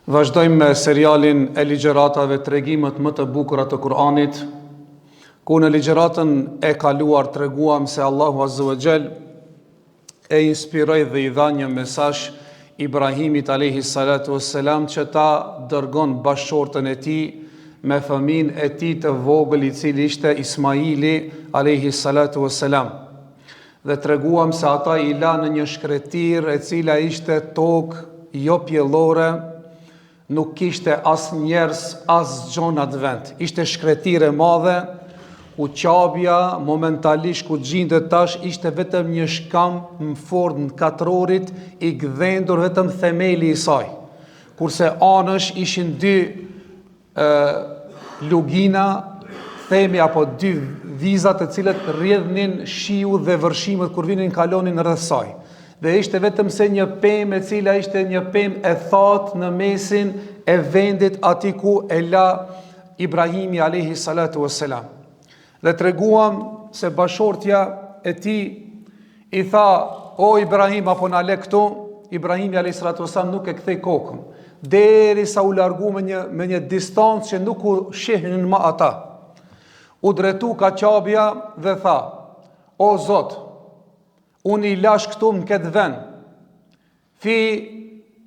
Vazhdojmë me serialin e ligjëratave tregimet më të bukura të Kur'anit, ku në ligjëratën e kaluar treguam se Allahu Azza wa Jall e inspiroi dhe i dha një mesazh Ibrahimit alayhi salatu wassalam që ta dërgon bashkëshorten e tij me fëmin e tij të vogël i cili ishte Ismaili alayhi salatu wassalam. Dhe treguam se ata i la në një shkretirë e cila ishte tokë jo pjellore, nuk kishte as njerëz, asgjo në atë vend. Ishte shkretirë e madhe, ku Qabja momentalisht ku gjindet tash ishte vetëm një shkamb në formë katrorit i gdhendur vetëm themeli i saj. Kurse anësh ishin dy lugina, themi apo dy viza të cilët rrjedhnin shiu dhe vërshimet kur vinin kalonin rreth saj. Dhe ishte vetëm se një pemë e cila ishte një pemë e thatë në mesin e vendit aty ku e la Ibrahimi alayhi salatu wassalam. Dhe treguam se bashkëshortja e tij i tha, o Ibrahim, apo na le këtu, Ibrahimi a.s. nuk e kthej kokën, derisa u largu me një, me një distancë që nuk u shihnin më ata. U drejtu ka Qabja dhe tha, o Zot, unë i lash këtu në këtë vend, Fi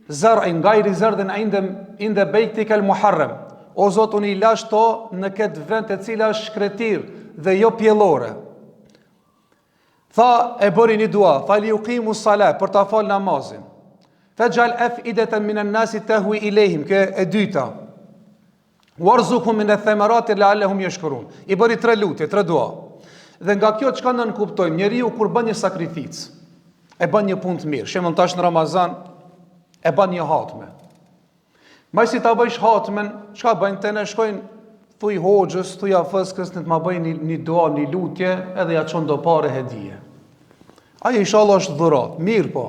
zar'in gajri zer'in inde, inde bejtikel muharrem. O Zot, unë i lash kto në këtë vend e cila është shkretirë dhe jo pjellore. Tha e bëri një dua, tha li jukimu sala, për ta falë namazin. Fexh'al efideten minen nasi tehwi ilejhim, kjo e dyta. Warzukhum min ath-thamarati la'allahum yashkurun. I bëri tre lutje, tre dua. Dhe nga kjo çka nënkuptojmë, njeriu kur bën një sakrificë, e bën një punë të mirë. Shembull tash në Ramazan e bën një hatme. Masi ta bëjsh hatmen, çka bëjnë te ne shkojnë thuj hoxhës, thuj hafëzkës, le të ma bëjë një, një dua, një lutje, edhe ja çon do pare hedije. Ajo inshallah është dhuratë, mirëpo,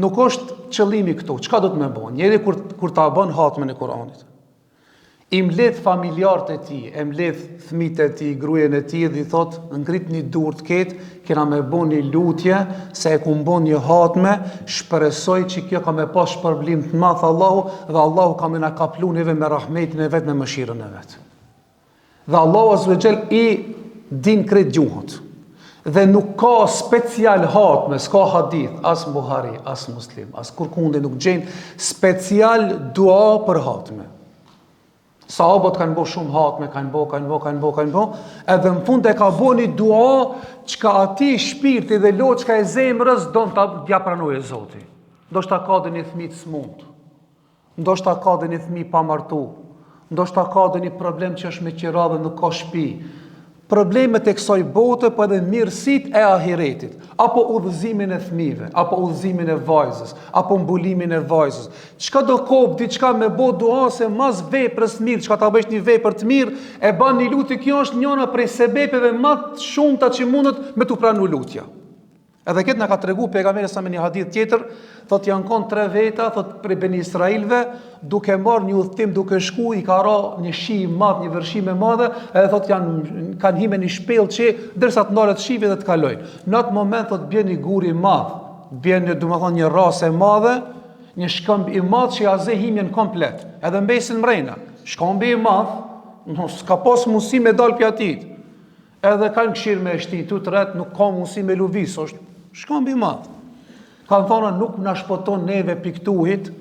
nuk është qëllimi këtu, çka do të me bo? Njeri kur, kur ta bën hatmen e Kur'anit, I mbledh familjarët e tij, e mbledh fëmijët e tij, grujen e tij dhe i thot, ngritni durt krejt, kena me bo një lutje se e kum bo një hatme, shpresoj që kjo ka me pas shpërblim të madh Allahu dhe Allahu ka me na kaplu neve me rahmetin e vet me mëshirën e vet. Dhe Allahu azze ve xhel i din krejt gjuhët. Dhe nuk ka special hatme, s'ka hadith, as Buhari, as Muslim, as kurkundi nuk gjen special dua për hatme. Sahabët kanë bo shumë hatme, kanë bo, kanë bo, kanë bo, kanë bo, edhe në fund e ka bo një dua çka atij shpirti dhe loçka e zemrës don ta ja pranojë Zoti. Ndoshta ka dhe një fëmijë të smutë. Ndoshta ka dhe një fëmijë pa martu, ndoshta ka dhe një problem që është me qira dhe nuk ka shpi. Problemet e kësaj bote, po edhe mirësitë e ahiretit, apo udhëzimin e fëmijëve, apo udhëzimin e vajzës, apo mbulimin e vajzës. Çka do kop diçka me bo dua se mas veprës mirë, çka ta bëjsh një vepër të mirë, e ban një lutje, kjo është njëna prej sebepeve ma të shumta që mundet me t'u pranu lutja. Edhe këtë na ka tregu pejgamberi sa me një hadith tjetër, thotë janë kon tre veta, thotë prej Beni Israilve, duke marrë një udhëtim, duke shku, i ka ra një shi i madh, një vërshim e madhe, edhe thotë janë kanë hi me një shpellë që derisa të ndalet shivi dhe të kalojnë. Në atë moment thotë bjen një gur i madh, bjen një, domethënë një rrasë e madhe, një shkëmb i madh që ja zë himjen komplet, edhe mbesin mrena. Shkëmbi i madh, no, s'ka pas mundësi me dal prej aty. Edhe kanë kqyr me e shti të tret, nuk ka mundësi me lëviz, është shkamb i madh. Kanë thonë, nuk na shpëton neve pi këtuhit,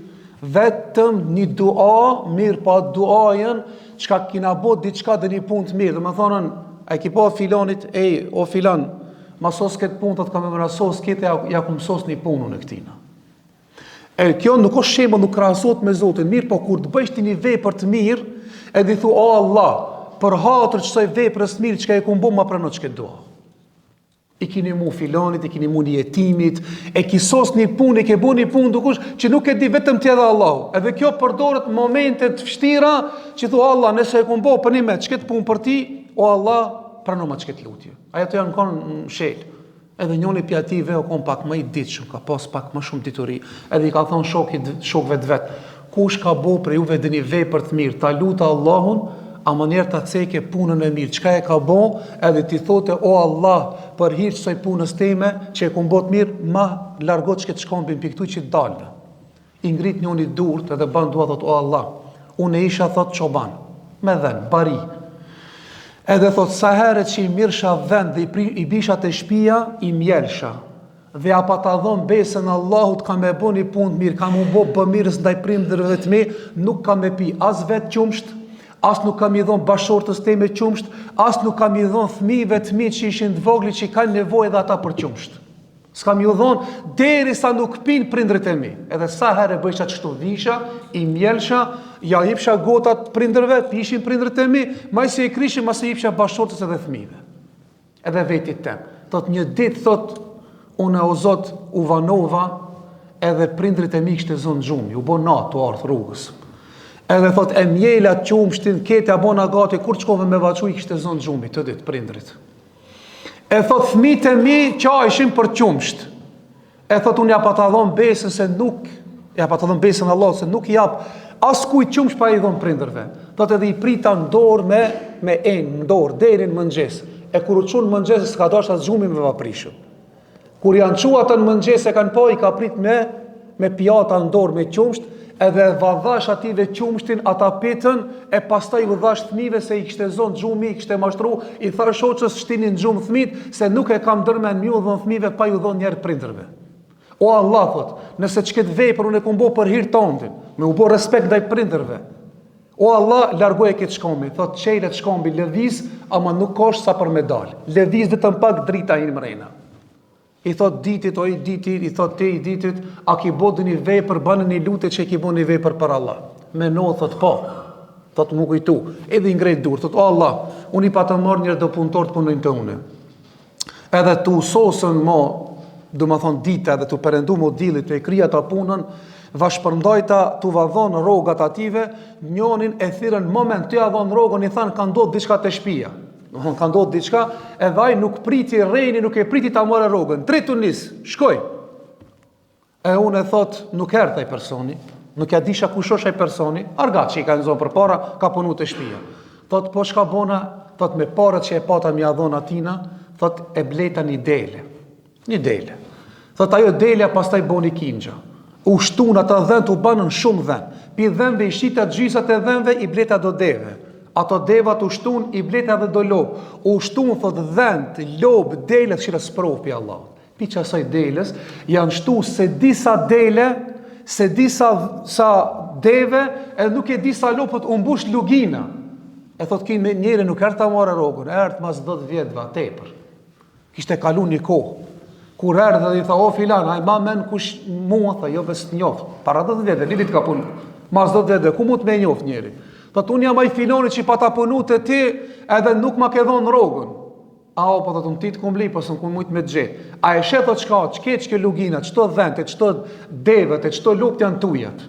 vetëm një dua, mirëpo duajën, çka kina bo diçka dhe një punë të mirë. Domethonë, a i ki pa filanit, ej, o filan, ma sos këtë punë, thotë kam me sos këtë, ja, ja kum sos një punë unë këtina. E kjo nuk është shembull, nuk krahasohet me Zotin, mirëpo kur të bëjsh ti një vepër të mirë, edhe i thu o Allah, për hatër qësaj veprës të mirë çka e kum bo, ma prano qëkëtë dua. I ki nimu filanit, i ki nimu një jetimit, e ki sos një punë, e ke bo një punë dikush që nuk e di vetëm ti edhe Allahu. Edhe kjo përdoret në momente të vështira që thu Allah, nëse e kum bo për një me qëkëtë punë për ti, o Allah, pranoma qëkëtë lutje. Ajo të janë konë në shel. Edhe njoni pi atyve o kon pak më i ditshëm, ka pas pak më shumë dituri. Edhe i ka thonë shokit, shokëve të vet, kush ka bo prej juve ndonjë vepër të mirë, ta lutë Allahun, ama njëherë ta ceke punën e mirë, çka e ka bo, edhe t'i thote, o Allah, për hir qësaj punës teme, që e kum bo të mirë, ma largo qëkëtë shkambin pi këtu që të dalë. I ngrit njoni durt edhe ban dua thot o Allah, unë isha thot çoban, me dhen, bari. Edhe thot sa herë që i mirrsha dhentë dhe i, pri, i bisha te shpia, i mjelsha. Dhe ja pata dhon besën Allahut kam me bo një punë të mirë, kam u bo bëmirës ndaj prindërve të mi, nuk kam me pi as vetë qumsht, as nuk kam i dhon bashkëshortes teme qumsht, as nuk kam i dhon fëmijëve të mi që ishin të vogli që kanë nevojë edhe ata për qumsht. S'kam ju dhon derisa nuk pin prindërit e mi. Edhe sa herë bëjsha qështu visha, i mjelsha, ja jipsha gotat prindërve, pishin prindërit e mi, masi e krishin, masi jipsha bashkëshortes edhe fëmijëve. Edhe vetit tem. Thot një ditë thot unë o Zot u vanova edhe prindërit e mi kishte zonë gjumi, u bo natë tu ardhë rrugës. Edhe thot e mjela qumshtin, krejt ja bona gati, kur shkove me va çu i kishte zonë gjumi të dytë prindërit. E thot fëmijët e mi qajshin për qumsht. E thot unë ja pata dhon besën se nuk ja pata dhon besën Allahut se nuk i jap askujt qumsht pa i dhon prindërve. Thot edhe i prita në dorë me me enë në dorë deri në mëngjes. E kur u çun në mëngjes s'ka dashur as gjumi me va prishë. Kur janë çu ata në mëngjes e kanë pa i ka prit me me pjata në dorë me qumsht, edhe va dhash atyve qumshtin, ata pitën, e pastaj u dhash fëmijëve se i kishte zonë gjumi, i kishte mashtru, i thash shoqes shtini në gjumë fëmijët, se nuk e kam ndërmend me ju dhon fëmijëve pa ju dhon njëherë prindërve. O Allah, thot, nëse qëkëtë vepër unë e kum bo për hir tondin, me u bo respekt ndaj prindërve, O Allah, largoje këtë shkombi, thot çelet shkombi lëviz, ama nuk osht sa për me dal. Lëviz vetëm pak drita hin mrena. I thot ditit, o i diti, i thot ti i ditit, a ki bo ndonjë vepër, bane një lutje që e ki bo një vepër për Allah. Meno, thot po, thot m'u kujtu, edhe i ngrejt durt, thot o Allah, unë i pata marrë njëherë do punëtor të punojnë te une. Edhe tu sosën mo, domethonë dita edhe tu perëndu mo dilli tu e kry ata punën, va shpërndajta tu va dhonë rrogat atyve, njonin e thirrën moment, tu ja dhonë rrogën, i thanë ka ndodhë diçka te shpia. Domethonë ka ndodhë diçka, edhe ai nuk priti rreni, nuk e priti ta marrë rrogën. Drejt u nis, shkoi. E unë e thot, nuk erdh ai personi, nuk ja disha kush është ai personi, argat që i kanë zonë përpara, ka punu te shpia. Thot, po çka bona, thot, me paret që e pata m'ja dhonë atina, thot, e bleta një dele. Një dele. Thot, ajo delja pastaj boni kinxha. U shtun ata dhentë, u banën shumë dhen. Pi dhenve i shita gjysat e dhenve, i bleta do deve. Ato devat u shtun, i bleta edhe do lopë. U shtun, thot, dhentë, lopë, delet, kqyre sprovë pi Allahut. Pi qasaj deles, janë shtu s'e di sa dele, s'e di sa, sa deve, edhe nuk e di sa lopët, u mbush lugina. E thot ky njeri nuk erdh ta marrë rrogën, erdh mas 10 vjetëve, tepër. Kishte kalu një kohë. Kur erdh dhe i tha, o filan, a e ma men kush mua, tha, jo s'të njof, para 10 vjetëve, një ditë ka punu. Mas 10 vjetëve, ku mund të me njof njeri? Thot, unë jam ai filoni që pata punu te ti, edhe nuk ma ke dhonë rrogën. A o, po thot, unë ty të kum bli, po s'un kum mujtë me të gjetë. A e sheh thot çka, qe qekjo lugina, qëto dhentë, qëto devet, qëto lopët janë tujat.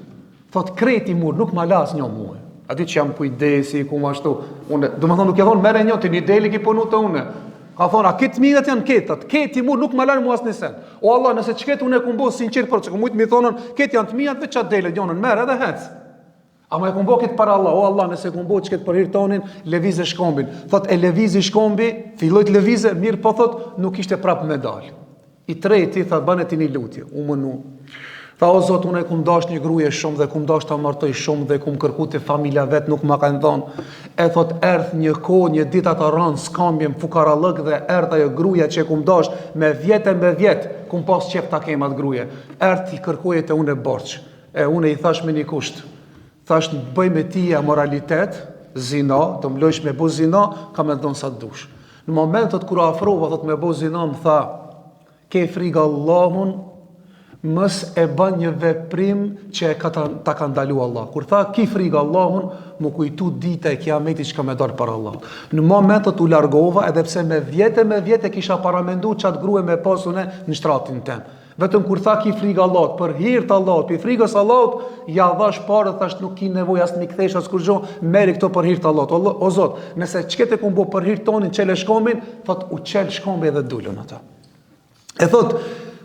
Thot, krejt i mur, nuk ma la asnjë mue. A di që jam kujdesi, ku ma ashtu. Une, domethonë, nuk e thonë, merre një, ti një dele ki punu te une. Ka thonë, a këtë mirat janë këtat, këtë i mur, nuk ma lanë mu asnjë sen. O Allah, nëse qëket unë e kum bo sinqert, për që kum mujtë mi thonën, këtë janë të mijat, veç qatë dele, njonën, merre edhe hec. Ama e kum bo këtë për Allah, o Allah, nëse kum bo qëket për hir tonin, lëvize shkombin. Thot, e lëvizi shkombi, filloi të lëvize, mirë po thot, nuk ishte prap me dal. I treti, tha, bane ti një lutje, u mënu. Tha, o Zot, unë e kum dash një gruje shumë dhe kum dash ta martoj shumë dhe kum kërku te familja vet, nuk ma kanë dhonë. E thot, erdh një kohë, një ditë ata ranë s'kamje në fukarallëk dhe erdh ajo gruja që e kum dash me vjet e me vjet, kum pas qef ta kem atë gruje. Erdh t'i kërkoje te unë borxh. E unë i thash me një kusht. Thash të bëj me ti amoralitet, zina, të më lojsh me bo zina, kam me dhonë sa të dush. Në momentet kur afrova, thot me bo zina, më tha, ke frigë Allahun, mos e bën një veprim që e ka ta, ta ka ndalu Allah. Kur tha, ki frigë Allahun, m'u kujtu dita e kiametit që ka me dalë para Allahut. Në momentet u largova, edhe pse me vjet e me vjet e kisha paramendu qatë grue me pas une në shtratin tem. Vetëm kur tha ki frigë Allahut, për hir të Allahut, për frigës Allahut, ja dhash paret, thash nuk ki nevojë as m'i kthesh as kurgjo, merri këto për hir të Allahut. O, o Zot, nëse qëket e kum bo për hir tonin, çele shkombin, thot u çel shkombi edhe dulën ata. E thot,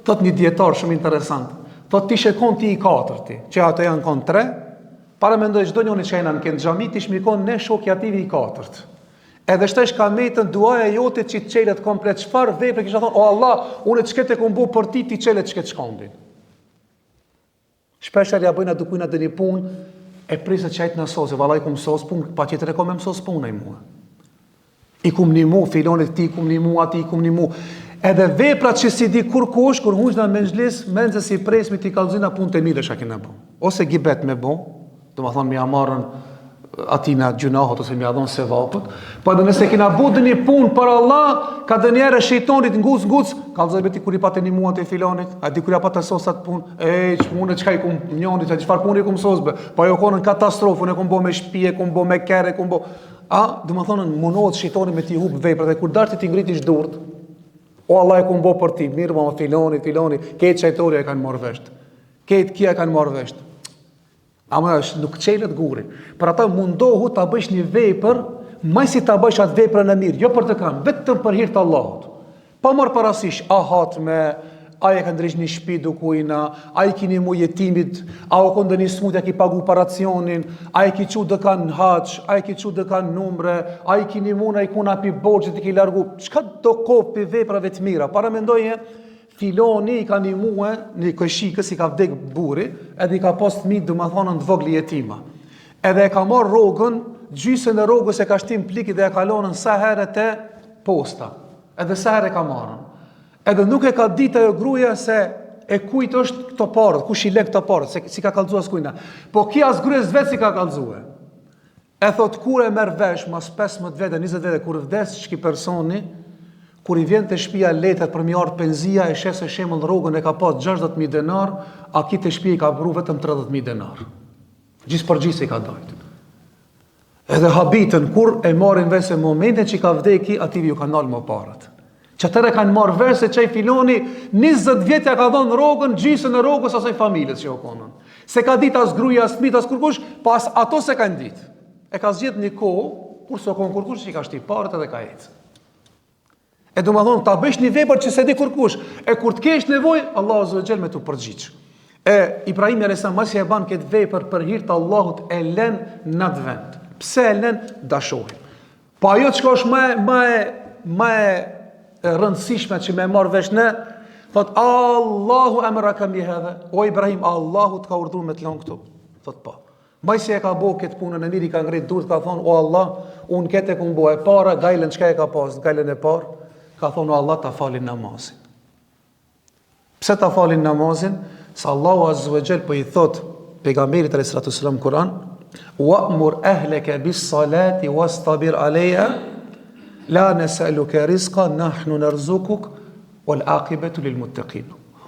thot një dietar shumë interesant. Thot t'ishe kon ti i katërti, që ato janë kon tre, paramendoj çdo njëri që jena në këtë xhami, t'ish mi kon ne shok i atyve i katërt. Edhe shtesh ka metën duaja jote që të çelet komplet çfarë vepre kisha thonë o Allah unë qëket e kum bo për ti ti çelet qëket shkambin. Shpeshherë ja bëjna dikujna ndonjë punë, e presim që ai të na sosë, valla i kum sos punë, patjetër e ka me më sos punë ai mua. I kum nimu, filonit ti kum nimu, ati i kum nimu. Edhe veprat që s'i di kurkush, kur hunjna n'mexhlis, mezi si presmi t'i kallzojna punë të mira çka kena bo. Ose gibet me bo, domethonë me ia marrën atina gjynahot ose me ia dhonë sevapet, po edhe nëse kena bo ndonjë punë për Allah, ka ndonjëherë shejtonit nguc, nguc, kallzoj be ti kur i pate nimu atij filonit, a di kur ja pate sos atë punë, e, që punë, çka i kum njonit, a çfarë punë i kum sos be, po ajo konën katastrofë, unë e kum bo me shpi, e kum bo me kerr, e kum bo, a, domethonë, munohet shejtoni me t'i hup veprat, dhe kur dashti t'i ngritish durt, o Allah e kum bo për ti, mirë, ma filoni, filoni, ketë qajtori e kanë marrë vesht, ketë kja e kanë marrë vesht, Ama është nuk çelet guri. Për ata mundohu ta bësh një vepër, masi ta bësh atë veprën e mirë, jo për të kanë, vetëm për hir të Allahut. Pa marr parasysh a hatme, a e ka ndreq një shtëpi dikujna, a i ki nimu jetimit, a u kon ndonjë smut ja ki pagu operacionin, a i ki çu dëkan në haxh, a i ki çu dëkan në umre, a i ki nimu najkuna pi borxhit i ki largu, çka do koftë pi veprave të mira, paramendoje, Filoni i ka nimue një kojshikës i ka vdek burri, edhe i ka pas fëmijët domethonë të vogël jetima. Edhe e ka marrë rrogën, gjysën e rrogës e ka shti n'plikë dhe e ka lonën sa herë te posta. Edhe sa herë e ka marrën. Edhe nuk e ka ditë ajo gruaja se e kujt është këto paret, kush i len këto paret, se s'i ka kallzu askujna. Po ki as grues vet s'i ka kallzue. E thot kur e merr vesh mas 15 vete, 20 vete kur vdes qiki personi, kur i vjen te shtëpia letrat për m'i ardh penzia e sheh se shembull rrogën e ka pas 60000 denar, a ki te shtëpia i ka pru vetëm 30000 denar. Gjysë për gjysë i ka dajt. Edhe habiten kur e marrin vesh se momentin që ka vdeki, atyve ju ka nalë më paret. Që atëherë kanë marrë vesh se qaj filoni 20 vjet ja ka dhënë rrogën, gjysën e rrogës asaj familjes që o konën. S'e ka ditë as gruaja, as fëmijët, as kurkush, po as ato s'e kanë ditë. E ka zgjedh një kohë, kur s'o kon kurkush, që i ka shti paret edhe ka ecë. E domethonë, ta bësh një vepër që s'e di kurkush, e kur të kesh nevojë, Allahu azze ve xhel me t'u përgjigj. E Ibrahimi a.s. masi e ban këtë vepër për hir të Allahut e len në atë vend. Pse e len? Da shohim. Po ajo çka është më më më e rëndësishme që me marr vesh ne, thot Allahu emereke bi hadha. O Ibrahim, Allahu të ka urdhëruar me të lënë këtu. Thot po. Masi e ka bo këtë punën e mirë, i ka ngrit durt, ka thonë, o Allah, unë këtë e kum bo e para, gajlen çka e ka pas, gajlen e parë, ka thonë, o Allah, ta falin namazin. Pse ta falin namazin? Se Allahu Azza wa Jall po i thot pejgamberit alayhi salatu wasalam n'Kur'an, "Wa'mur ahlaka bis-salati wastabir 'alayha, la nas'aluka rizqa nahnu narzuquk wal 'aqibatu lil muttaqin."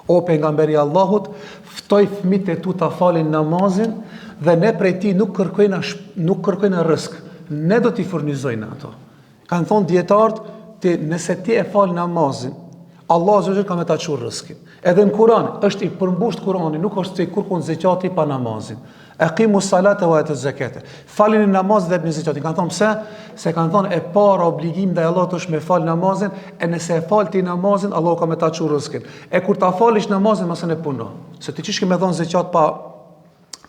O pejgamberi i Allahut, ftoj fëmijët e tu ta falin namazin dhe ne prej ti nuk kërkojna nuk kërkojna rrisk. Ne do t'i furnizojna ato. Kanë thonë dijetarët, ti, nëse ti e fal namazin, Allahu azze ve xhel ka me ta çu rrëskin. Edhe në Kur'an është i përmbusht Kur'ani, nuk është cek kurkun zekati pa namazin. Ekimu salate wa atu zekate. Falini namazin dhe jepni zekatin. Kanë thonë pse? Se kanë thonë e para obligim ndaj Allahut është me fal namazin, e nëse e fal ti namazin, Allahu ka me ta çu rrëskin. E kur ta falish namazin, masanej puno. Se ti qysh ke me dhon zekat pa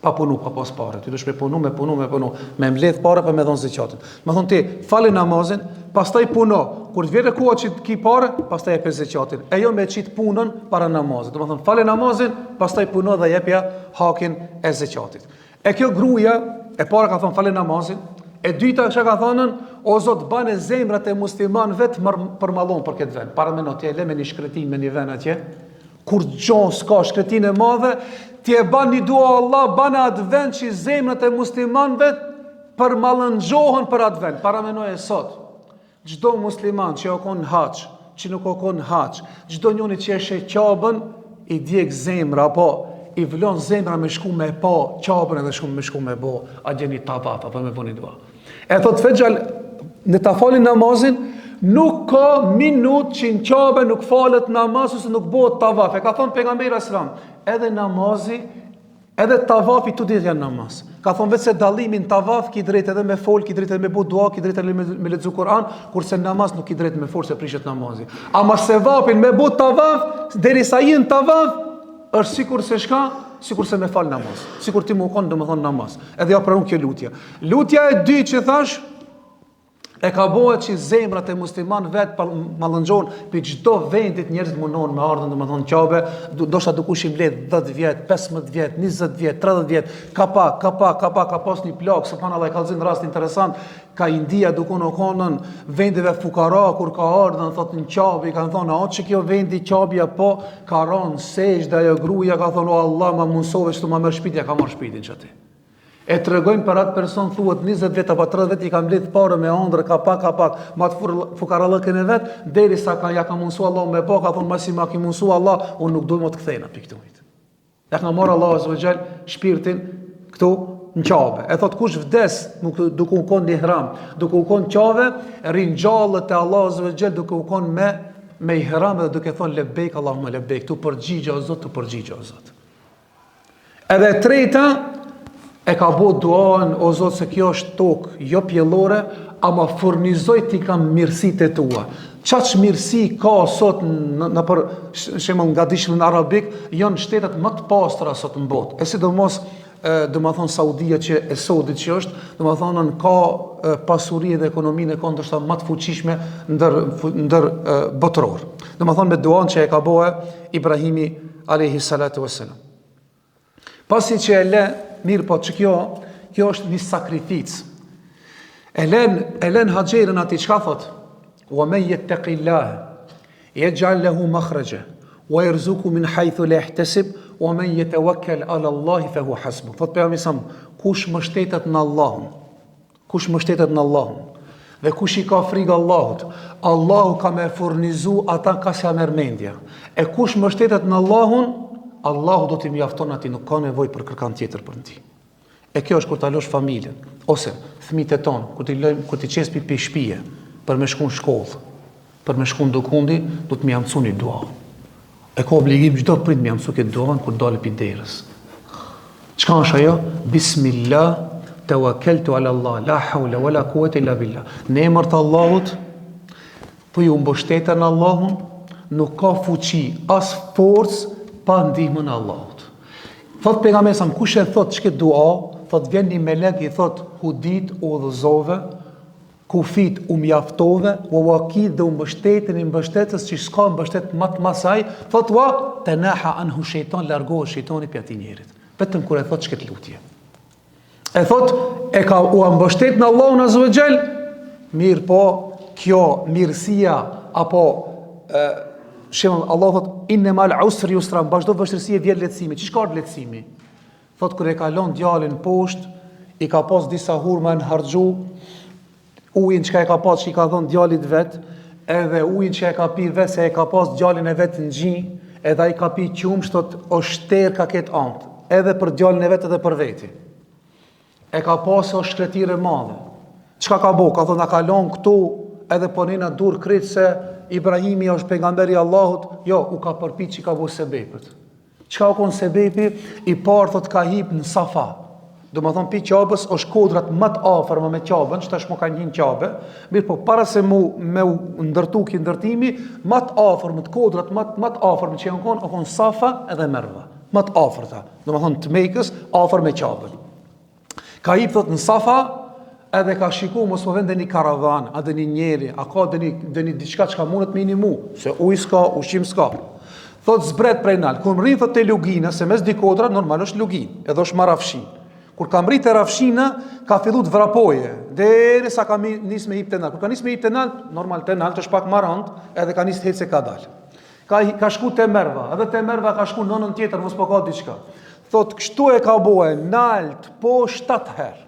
pa punu, pa pas pare. Ti duhesh me punu, me punu, me punu, me mbledh pare për me dhon zeqatin. Domethonë ti, fali namazin, pastaj puno. Kur të vjen koha që ki pare, pastaj jepe zeqatin. E jo me qit punën para namazit. Domethonë, fali namazin, pastaj puno dhe jepja hakin e zeqatit. E kjo gruaja e para ka thonë fali namazin, e dyta çka ka thonën, o Zot bane zemrat e muslimanëve të përmallon për këtë vend. Paramendo ti e le me një shkretinë me një vend atje, Kurgjo s'ka shkretinë e madhe, ti e ban një dua Allah, bane atë vend që zemrat e muslimanëve përmallëngjohen për atë vend. Paramenoje sot, çdo musliman që o konë n'haxh, që nuk o konë n'haxh, çdo njoni që e sheh Qabën, i djeg zemra, apo i vlon zemra me shku me pa Qabën edhe shku me shku me bo, atje një tavaf, apo me bo një dua. E thot fexhal, ne ta falin namazin, nuk ka minut që në Qabe nuk falet namaz ose nuk bëhet tavaf. E ka thonë pejgamberi alejhi selam, edhe namazi, edhe tavafi të dytë janë namaz. Ka thonë veç se dallimi në tavaf ki drejt edhe me fol, ki drejt edhe me bo dua, ki drejt edhe me, me lexu Kur'an, kurse në namaz nuk ki drejt me fol se prishet namazi. Ama sevapin me bo tavaf, derisa je në tavaf, është sikurse çka, sikurse me fal namaz. Sikur ti me u kon domethonë namaz. Edhe ja pranon kjo lutje. Lutja e dytë që thash. E ka bo që zemrat e muslimanëve të mallëngjohen pi çdo vendit njerëzit mundohen me ardhën, domethonë Qabe, ndoshta dikush i mbledh 10 vjet, 15 vjet, 20 vjet, 30 vjet, ka pa, ka pa, ka pa, ka pas një plak, subhanallah e kallzon rast interesant, ka India dikun u konën vendeve fukara kur ka ardhën thot në Qabe, i kanë thonë, a që kjo vendi Qabja po, ka ranë sexhde ajo gruja ka thonë, o Allah, ma mundësove që të ma merr shpirtin, ja ka marrë shpirtin qaty. E tregojnë për atë person thuhet 20 vjet apo 30 vjet i ka mbledh pare me ëndër ka pak ka pak me atë fukarallëkun e vet derisa ka ja ka mundsu Allahu me pa ka thonë masi ma ki mundsu Allah unë nuk du më të kthehna pi këtuhit. Ja ka marrë Allahu azza wa jall shpirtin këtu në Qabe. E thot kush vdes nuk duke u kon në ihram, duke u kon në Qabe, ringjallet te Allahu azza wa jall duke u kon me me ihram dhe duke thonë lebejk Allahumma lebejk, t'u përgjigja o Zot, t'u përgjigja o Zot. Edhe e treta, e ka bo duan, o Zot, se kjo është tokë, jo pjellore, ama furnizoj ti kam mirësitë e tua. Qaq mirësi ka sot në, në për shembull në gadishullin arabik, janë shtetet më të pastra sot në botë. E sidomos, domethonë Saudia që e sodit që është, domethonë ka pasuri dhe ekonominë e ka ndoshta më të fuqishme ndër, ndër botëror. Domethonë me duan që e ka bo Ibrahimi Alejhi salatu vesselam. Pasi që e le, mirëpo që kjo, kjo është një sakrificë. E len, e len Haxherën aty, çka thot? Wa men jettekillahe, jexhal lehu makhraxha, wa jerzuku min hajthu la jahtesib, wa men jetewekkel ala Allahi fe hua hasbu. Thot pejgamberi sa, kush mbështetet në Allahun, Kush mbështetet në Allahun dhe kush i ka frikë Allahut, Allahu ka me furnizu ata ka s'ja merr mendja. E kush mbështetet në Allahun, Allahu do t'i mjafton atij, nuk ka nevojë për kërkan tjetër për ti. E kjo është kur ta lësh familjen ose fëmijët e tonë, kur t'i lëjmë, kur t'i qesmi pi shtëpie për me shku në shkollë, Për me shku n'dukundi, duhet me ja mësu një dua. E ka obligim çdo prind me ja mësu këtë duan kur dalë pi derës. Çka është ajo? Bismillah, tawakkaltu ala Allah, la hawla wala quwwata illa billah. Në emër të Allahut, po ju mbështeta në Allahun, nuk ka fuqi as forcë pa ndihmën e Allahut. Thot pejgamberi sa kush e thot qët dua, thot vjen një melek i thot hudit u udhëzove, Kufit u mjaftove, wa wakit dhe u mbështete një mbështetës që s'ka mbështet ma të madh se ai, thot wa tenaha anhu shejtan largohet shejtani pi atij njerit. Vetëm kur e thot qët lutje. E thot e ka u mbështet në Allahun azza wa jall, mirëpo kjo mirësia apo e, shembull Allah thot inne mal usri yusra, mbas çdo vështirësie vjen lehtësimi. Qysh ka ardh lehtësimi? Thot kur e ka lon djalin poshtë, i ka pas disa hurma në harxhu, ujin çka e ka pas që i ka dhon djalit vet, edhe ujin që e ka pi vet se e ka pas djalin e vet në gji, edhe ai ka pi qumsht, thot o shter ka ketë anët, edhe për djalin e vet edhe për veti. E ka pas o shkretirë e madhe. Çka ka bo? Ka thonë, na ka lonë këtu edhe po nena dur krejt se Ibrahimi është pejgamberi i Allahut. Jo, u ka përpi që ka bo sebepet. Çka u konë sebepi? I parë thot ka hip në Safa. Domethonë, pi Qabës është kodrat më të afërme me Qabën, që tashmë kanë hi në Qabe, mirëpo para se mu, me u ndërtu ki ndërtimi, më të afërme, të kodrat më, më të afërme që janë konë, u konë Safa edhe Merva. Më të afërta. Domethonë, të Mekës, afër me Qabën. Ka hip thot në Safa, edhe ka shiku mos po vjen ndonjë karavan, a ndonjë njeri, a ka ndonjë ndonjë diçka çka mundet me nimu, se ujë s'ka, ushqim s'ka. Thot zbret prej nalt, kur mrrin thot te lugina, se mes dy kodra normal është luginë, edhe është ma rrafshinë. Kur ka mrri te rrafshina, ka fillu të vrapoje, derisa ka nis me hip te nalt. Kur ka nis me hip te nalt, normal te nalt është pak ma rënd, edhe ka nis të hecë kadal. Ka, ka shku te Merva, edhe te Merva ka shku n'anën tjetër, mos po ka diçka. Thot, kështu e ka bo e nalt, po 7 herë.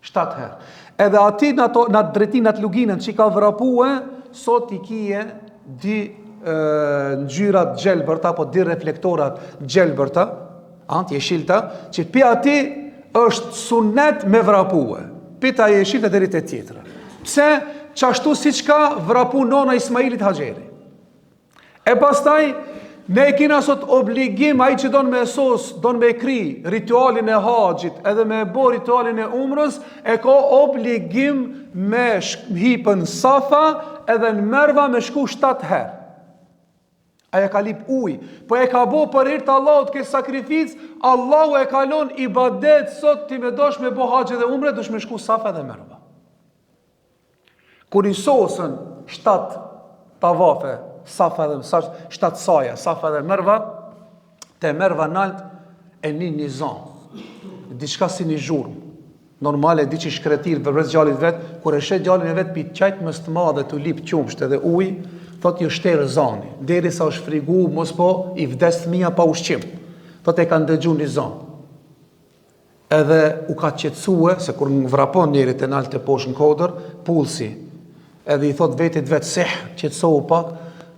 7 herë. Edhe aty në ato në atë drejtim, në atë luginën që ka vrapue, sot i kije dy e, ngjyra të gjelbërta apo dy reflektora të gjelbërta, anë jeshilta, që pi aty është sunet me vrapue. Pi te jeshilta deri te tjetra. Pse? Qashtu siç ka vrapu nona Ismailit Haxheri. E pastaj, ne e kina sot obligim, ai që don me e sos, don me e kry ritualin e haxhit, edhe me e bo ritualin e umrës, e ka obligim me hipë në Safa edhe në Merva me shku 7 herë. Ai e ka lip uj, po e ka bo për hir të Allahut këtë sakrificë, Allahu e ka lon ibadet sot ti me dosh me bo haxh edhe umre, dush me shku Safa edhe Merva. Kur i sosën shtatë tavafe, safa dhe shtatë saja, safa dhe merva, te merva nalt e nin një zon. Diçka si një zhurmë. Normal e di që shkretirë përveç djalit vet, kur e sheh djalin e vet pi qajtmes të madhe tu lip qumsht edhe ujë, thot ju shterë zani, derisa është frigu mos po i vdes fëmija pa ushqim. Thot e ka ndëgju një zon. Edhe u ka qetësue, se kur vrapon njeri te nalt te poshtë në kodër, pulsi, edhe i thot vetit vet, seh, qetësohu pak,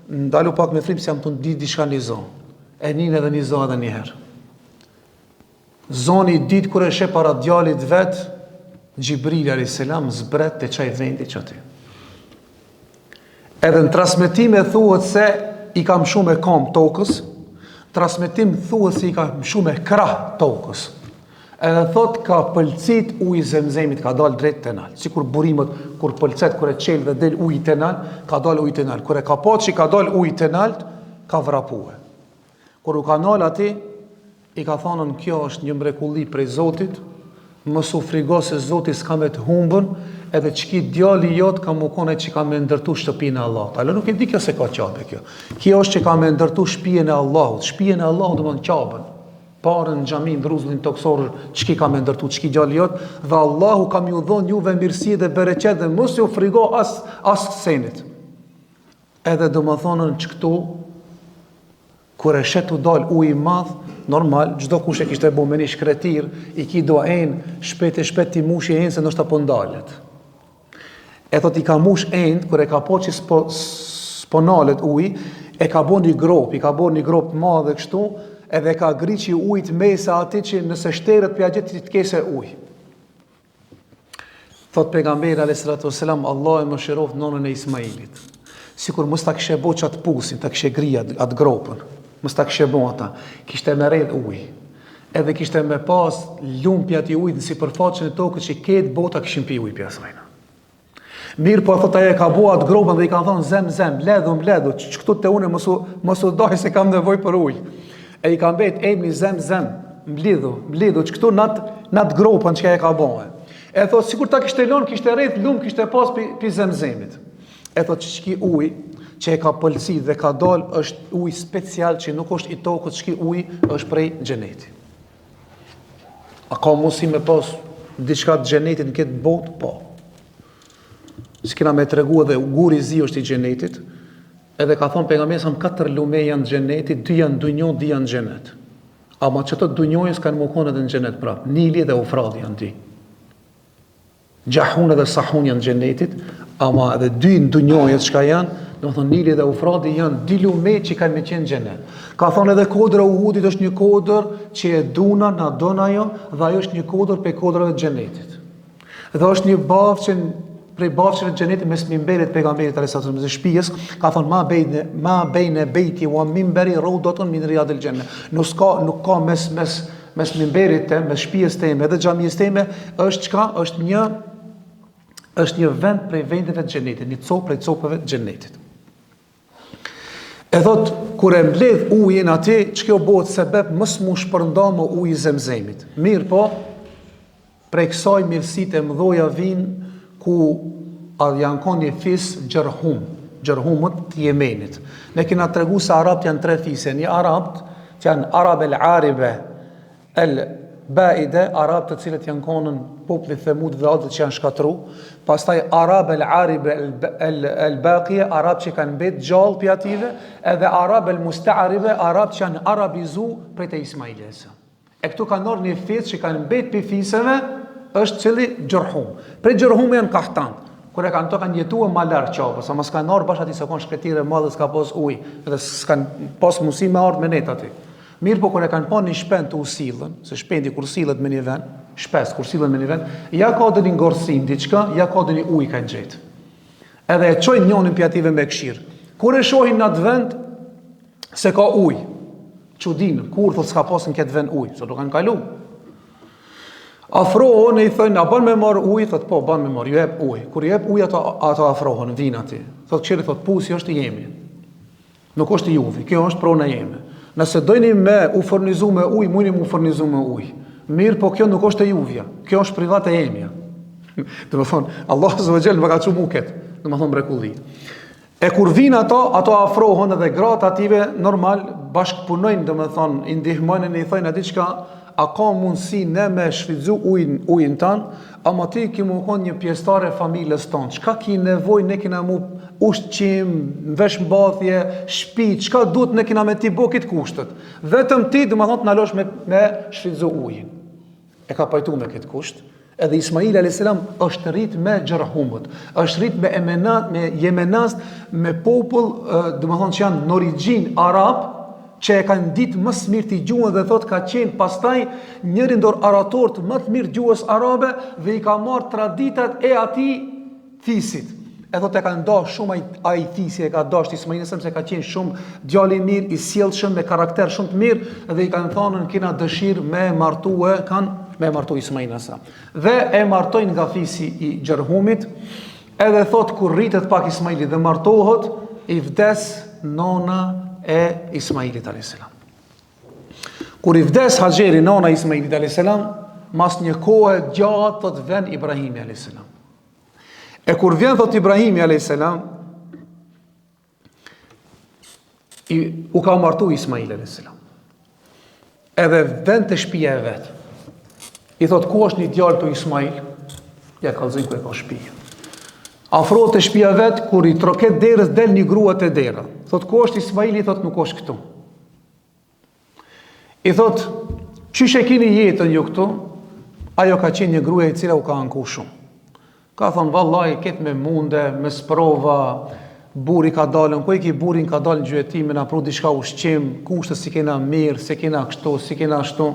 ndalu pak me frymë, se jam tu ndi diçka një zo. E nin edhe një zo edhe një herë. Zoni i dytë kur e sheh para djalit vet, Xhibrili a.s. zbret te qaj vendi qaty. Edhe në transmetime thuhet se i ka mshu me kom tokës, transmetim thuhet se i ka mshu me krah tokës. Edhe thot ka pëlcit uji zemzemit, ka dal drejt te nalt. Sikur burimet, kur pëlcet, kur e çel dhe del uji te nalt, ka dal uji te nalt. Kur e ka pa që ka dal uji te nalt, ka vrapue. Kur u ka nal aty, i ka thonën kjo është një mrekulli prej Zotit, mos u frigo se Zoti s'ka me të humbën, edhe qiki djali jot ka me konë që ka me ndërtu shtëpinë e Allahut. Hala nuk e di kjo se ka Qabe kjo. Kjo është që ka me ndërtu shtëpinë e Allahut, shtëpinë e Allahut do të thonë Qabën. Parën xhaminë rruzullin tokësor, qiki ka me ndërtu qiki djali jot dhe Allahu ka me ju dhonë juve mirësi dhe bereqet dhe mos u frigo as as senit. Edhe domethonë që këtu, kur e sheh tu dal ujë i madh, normal, çdo kush e kishte bo me një shkretirë, i ki do enë, shpejt e shpejt t'i mushi enë, se ndoshta po ndalet. E thot i ka mush enë, kur e ka pa që s'po, s'po nalet uji, e ka bo një gropë, i ka bo një gropë të madhe kështu, edhe e ka gri që uji të mese aty që nëse shteret pja gjithë të kese ujë. Thot pejgamberi alayhi salatu wasalam, Allahu e mëshiroft nonën e Ismailit. Sikur mos ta kishe bo qat pusin, ta kishe gri atë at gropën, mos ta kishe bo ata, kishte me rrjedh ujë. Edhe kishte me pas lum pi atij ujit në sipërfaqen e tokës që krejt bota kishin pi ujë pi asajna. Mirëpo thot ajo e ka bo atë gropën dhe i kanë thonë zem zem, mbledhu mbledhu, që këtu te une mos u mos u daj se kam nevojë për ujë. E i ka mbet emri zem zem, mblidhu, mblidhu që këtu n'at n'at gropën që e ka bo. E thot sikur ta kishte lënë, kishte rrjedh lum, kishte pas pi, pi zemzemit. E thot që qiki ujë që e ka pëlcit dhe ka dal është ujë special që nuk është i tokës, qiki ujë është prej xheneti. A ka mundësi me pas diçka të xhenetit në këtë botë? Po. Si kena me tregu edhe guri i zi është i xhenetit, edhe ka thonë pejgamberi sa katër lume janë xhenetit, dy janë dunjo, dy janë xhenet. Ama qëto dunjojës kanë me konë edhe në xhenet prapë. Nili dhe Eufrati janë dy. Xhahun edhe Sahun janë xhenetit, ama edhe dy në dunjojet çka janë, domethonë Nili dhe Eufrati janë dy lume që kanë me qenë xhenet. Ka thonë edhe kodra e Uhudit është një kodër që e duna, na don ajo, dhe ajo është një kodër prej kodrave të xhenetit. Dhe është një bahçe prej bahçeve të xhenetit mes mimberit pejgamberit alejhi selam dhe shtëpisë, ka thonë ma bejne ma bejne bejti wa mimberi raudatun min riyadil janna. Nuk ka nuk ka mes mes mes mimberit tem, mes shtëpisë teme dhe xhamisë teme është çka është një është një vend prej vendeve të xhenetit, një copë prej copëve të xhenetit. E thot, kur e mbledh ujin aty, që kjo bëhet sebeb mos mu shpërnda më uji i zemzemit. Mirëpo, Prej kësaj mirësitë e mëdhoja vijnë ku a janë kon një fis Xherhum, Xherhumët të Jemenit. Ne kena tregu se arabët janë tre fise, një arabët që janë Arab el Aribe el Baide, arabët të cilët janë konën populli Themud dhe Adit që janë shkatru, pastaj Arab el Aribe el, el, el Baqie, arabët që kanë mbet gjallë pi ative, edhe Arab el Musta'ribe, arabët që janë arabizu prej te Ismaili. E këtu kanë ardhur një fis që kanë mbet pi fiseve, është cili Xhurhum. Prej Xhurhum janë kahtan. Kur e kanë to kanë jetuar më larg Qabës, ama s'kanë ardhur bash aty se kanë shkretirë e madhe s'ka pas ujë, dhe s'kan pas mundësi me ardhë me net aty. Mirëpo kur e kanë pa një shpend tu u sillën, se shpendi kur sillet me një vend, shpes kur sillen me një vend, ja ka ndonjë ngordhësinë diçka, ja ka ndonjë ujë kanë gjetë. Edhe e çojnë njonin pi atyve me kshir. Kur e shohin në atë vend se ka ujë, Çudin, kur thot s'ka pas në këtë vend ujë, se do kanë kalu. Afrohen e i thënë, a ban me marr ujë, thot po, ban me marr, ju jep ujë. Kur ju jep ujë, ato, ato afrohen, vinë aty. Thot këshiri, thot pusi është i jemi. Nuk është i juvi, kjo është prona jeme. Nëse dojni me u furnizu me ujë, mujni me u furnizu me ujë. Mirëpo kjo nuk është e juvja, kjo është private e jemja. Domethonë, Allah azze ve xhel më ka çu mu këtë. Domethonë mrekulli. E kur vijnë ato, ato afrohen edhe gratë atyve normal bashkëpunojnë, domethonë, i ndihmojnë e i thojnë a di çka, a ka mundësi ne me shfrytzu ujin, ujin tan, ama ti ki mu konë një pjesëtare e familjes tonë, çka ki nevojë ne kena mu ushqim, veshmbathje, shpi, çka duhet ne kena me t'i bo krejt kushtet. Vetëm ti, domethonë, të na losh me, me shfrytzu ujin. E ka pajtu me këtë kusht, edhe Ismaili a.s. është rrit me Xhurhumët, është rrit me Emenat, me Jemenast, me popull, domethonë që janë në origjinë arab, që e kanë ditë më së mirti gjuhën dhe thot ka qenë pastaj njëri ndër oratorët më të mirë gjuhës arabe dhe i ka marrë traditat e atij fisit. E thot e kanë dash shumë ai ai fisi e ka dashur Ismailin a.s. se ka qenë shumë djalë i mirë, i sjellshëm me karakter shumë të mirë dhe i kanë thënë kena dëshirë me martue, kanë me martu Ismailin a.s. Dhe e martojnë nga fisi i Xhurhumit. Edhe thot kur rritet pak Ismaili dhe martohet, i vdes nona e Ismailit alayhis salam. Kur i vdes Haxheri nona e Ismailit alayhis salam, mas një kohe gjatë thot vjen Ibrahimi alayhis salam. E kur vjen thot Ibrahimi a.s. I, u ka martu Ismaili a.s. Edhe vjen te shpia e vet. I thot ku është një djalë këtu Ismail? Ja kallzojnë ku e ka shpia. Afrohet te shpia vet kur i troket derës del një grua te dera. Thot ku është Ismaili? Thot nuk është këtu. I thot, qysh e kini jetën ju këtu? Ajo ka qenë një grua e cila u ka anku shumë. Ka thonë, vallaj, këtë me munde, me sprova, burri ka dalën, ku e ki burrin ka dalë në gjueti, me na pru diçka ushqim, kushte s'i kena mirë, s'e kena kështu, s'i kena ashtu.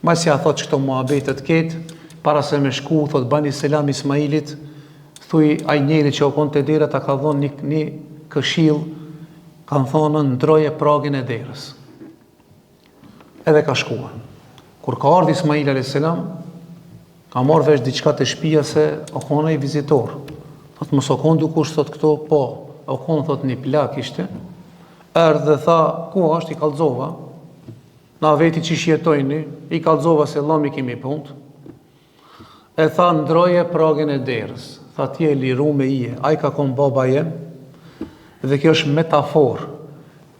Masi ja thot qëto muhabetet ketë, para se me shku, thot, bani selam Ismailit, thuj, ai njeri që o konë te dera, ta ka dhonë një, një këshillë, Kanë thonë ndroje pragin e derës. Edhe ka shkua. Kur ka ardhë Ismail a.s. ka marrë vesh diçka te shpia se o konë ai vizitor. Thot mos o konë dikush, thot këto, po, o konë, thot një plak ishte. Erdh dhe tha, ku është, i kallzova. Na veti qysh jetojni, i kallzova se llomi kemi punt. E tha ndroje pragin e derës. Tha ti e lirume je, ai ka kon baba jem. Dhe kjo është metaforë.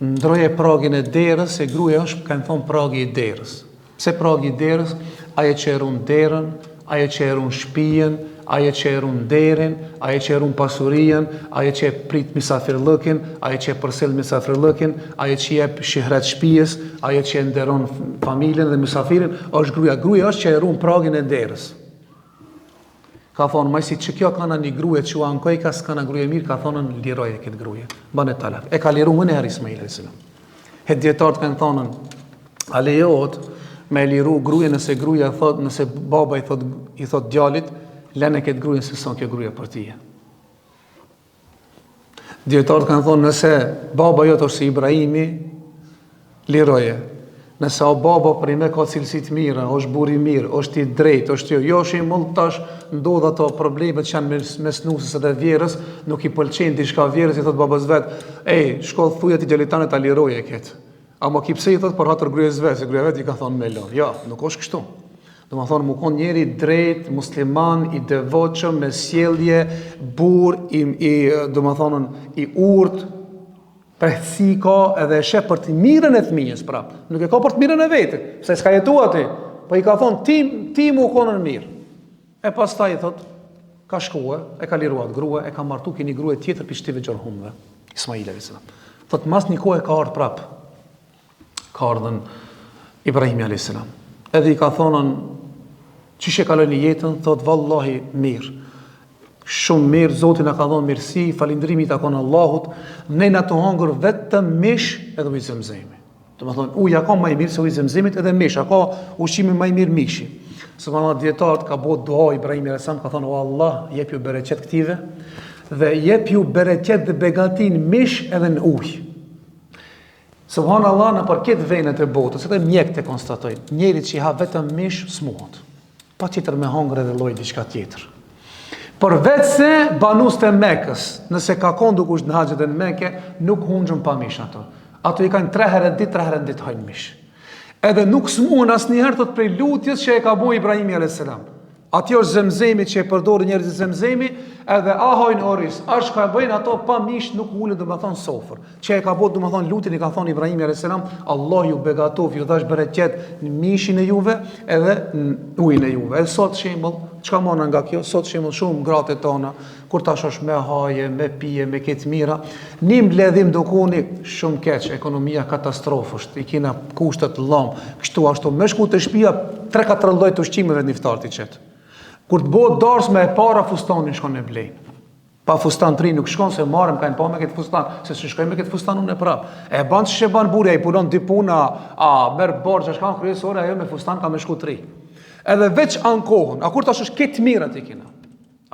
Ndroje pragin e derës, se gruaja është kanë thonë pragi i derës. Pse pragi i derës? Ajo që e run derën, ajo që e run shpijën, ajo që e run nderin, ajo që e run pasurinë, ajo që e prit misafirllëkin, ajo që e përcjell misafirllëkin, ajo që i jep shihret shpijës, ajo që e nderon familjen dhe mysafirin, është gruaja. Gruaja është që e ruan pragin e derës. Ka thonë, masi që kjo kana një grue që u ankojka, s'kana grue mirë, ka thonë, liroje këtë grue, bane talak. E ka liru menjëherë Ismail a.s. He dijetarët kanë thonë, a lejohet me liru gruje nëse gruja thot, nëse baba i thot, i thot djalit, lene këtë gruje se s'o kjo gruje për tije. Dijetarët kanë thonë nëse baba jot është si Ibrahimi, liroje. Nëse o baba përnime ka cilësi të mira, është burrë i mirë, është i drejtë, është jo, jo shembull tash ndodh ato problemet që janë mes, mes nuses edhe vjehrrës, nuk i pëlqen diçka vjehrrës, i thot babës vet, ej, shko thuj atij djalit tand ta liroje këtë. Ama ki pse i thot për hatër grues vet, se gruaja vet i ka thonë me lon. Jo, nuk është kështu. Domethonë, mu konë njeri drejt, musliman, i devotshëm, me sjellje, burrë, i, i domethonë, i urtë, mprehtësi ka edhe e sheh për të mirën e fëmijës, prap. Nuk e ka për të mirën e vetit, se s'ka jetu aty, po i ka thonë, ti, ti mu konën mirë. E pastaj i thot, ka shkue, e ka liru atë grue, e ka martu ki një grue tjetër prej qëtyve Xhurhumëve, Ismail a.s. Thot, mas një kohe ka ardhë prap, ka ardhën Ibrahimi a.s. Edhe i ka thonën, qysh e kaloni jetën, thot, vallahi mirë, shumë mirë, Zoti na ka dhonë mirësi, falënderimi i takon Allahut, ne jena tu hangër vetëm mish edhe ujë zemzemi. Domethonë, uji a ka ma i mirë se uji zemzemit edhe mish, a ka ushqimi ma i mirë mishi. Subhanallah dijetarët ka bo dua Ibrahimi a.s. ka thonë, o Allah, jepju bereqet këtive, dhe jepju bereqet dhe begati n'mish edhe në ujë. Subhanallah nëpër krejt venet e botës, edhe mjekët e konstatojnë, njeri që i ha vetëm mish, smuhet. Patjetër me hongër edhe lloj diçka tjetër. Përveç se banuesit e Mekës, nëse ka konë dikush në haxh edhe në Meke, nuk hunxhen pa mish ato. Ato i kanë tre herë në ditë, tre herë në ditë hajnë mish. Edhe nuk smuhen asnjëherë thot prej lutjes që e ka bo Ibrahimi a.s. Atje është zemzemi që e përdorin njerëzit zemzemi, edhe a hajnë oriz, a çka bëjnë ato pa mish nuk ulen domethonë n'sofër. Që e ka bo domethonë lutjen i ka thonë Ibrahimi a.s. Allah ju begatoftë, ju dhashtë bereqet në mishin e juve edhe në ujin e juve. Edhe sot shembull, çka marrna nga kjo? Sot shembull shumë gratë tona, kur ta shohsh me haje, me pije, me këtë mira, një mbledhim dukuni shumë keq, ekonomia katastrofë është, i kena kushtet llom, kështu ashtu, me shku te shpia, 3-4 lloj të ushqimeve në iftar t'i qet. Kur të bëhet darsma e para fustanin shkon e blejnë. Pa fustan të ri nuk shkon se marrë m'kanë pa me këtë fustan, se s'shkoj me këtë fustan unë e prap. E ban që ban burri, ai punon dy puna, a merr borxh, çka kryesore ajo me fustan ka me shku të ri. Edhe veç ankohen, a kur ta shohsh këtë mirë aty kena.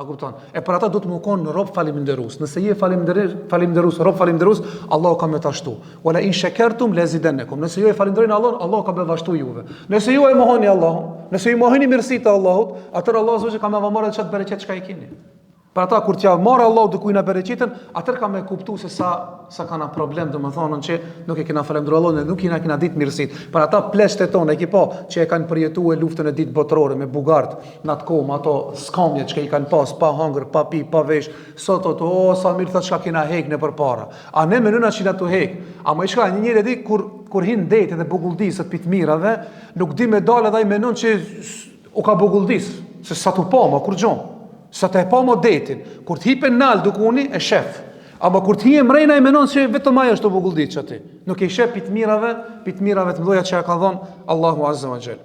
A kupton? E për ata duhet me konë rob faleminderues. Nëse je faleminderues, rob faleminderues, Allahu ka me ta shtu. Wala in shakartum la zidannakum. Nëse ju e falënderoni Allahun, Allahu ka me va shtu juve. Nëse ju e mohoni Allahun, nëse ju mohoni mirësitë e Allahut, atëherë Allahu azza ka me va marrë edhe qat bereqet çka i keni. Për ata kur t'ja marrë Allahu dikujna bereqetin, atëherë ka me kuptu se sa sa kana problem, domethonë që nuk e kena falënderu Allahun dhe nuk i na kena ditë mirësitë. Për ata pleqtë tonë, e ki pa që e kanë përjetue luftën e dytë botërore me bullgarët në atë kohë, me ato skamje që i kanë pas, pa hangër, pa pi, pa vesh, sot o, o sa mirë tha çka kena hek ne përpara. A ne menojna që jena tu hek. Ama i çka, një njeri e di kur kur hin n'det edhe buguldiset pi të mirave, nuk di me dalë edhe ai menon që U ka buguldis, se s'a tu pa ma kurgjo, s'a tu e pa ma detin, kur të hipe nalt dukuni, e shef. Ama kur të hije mrena e menon se vetëm ai është tu buguldis qaty. Nuk e shef pi të mirave, pi të mirave të mdhoja që ja ka dhonë Allahu Azza wa Jall.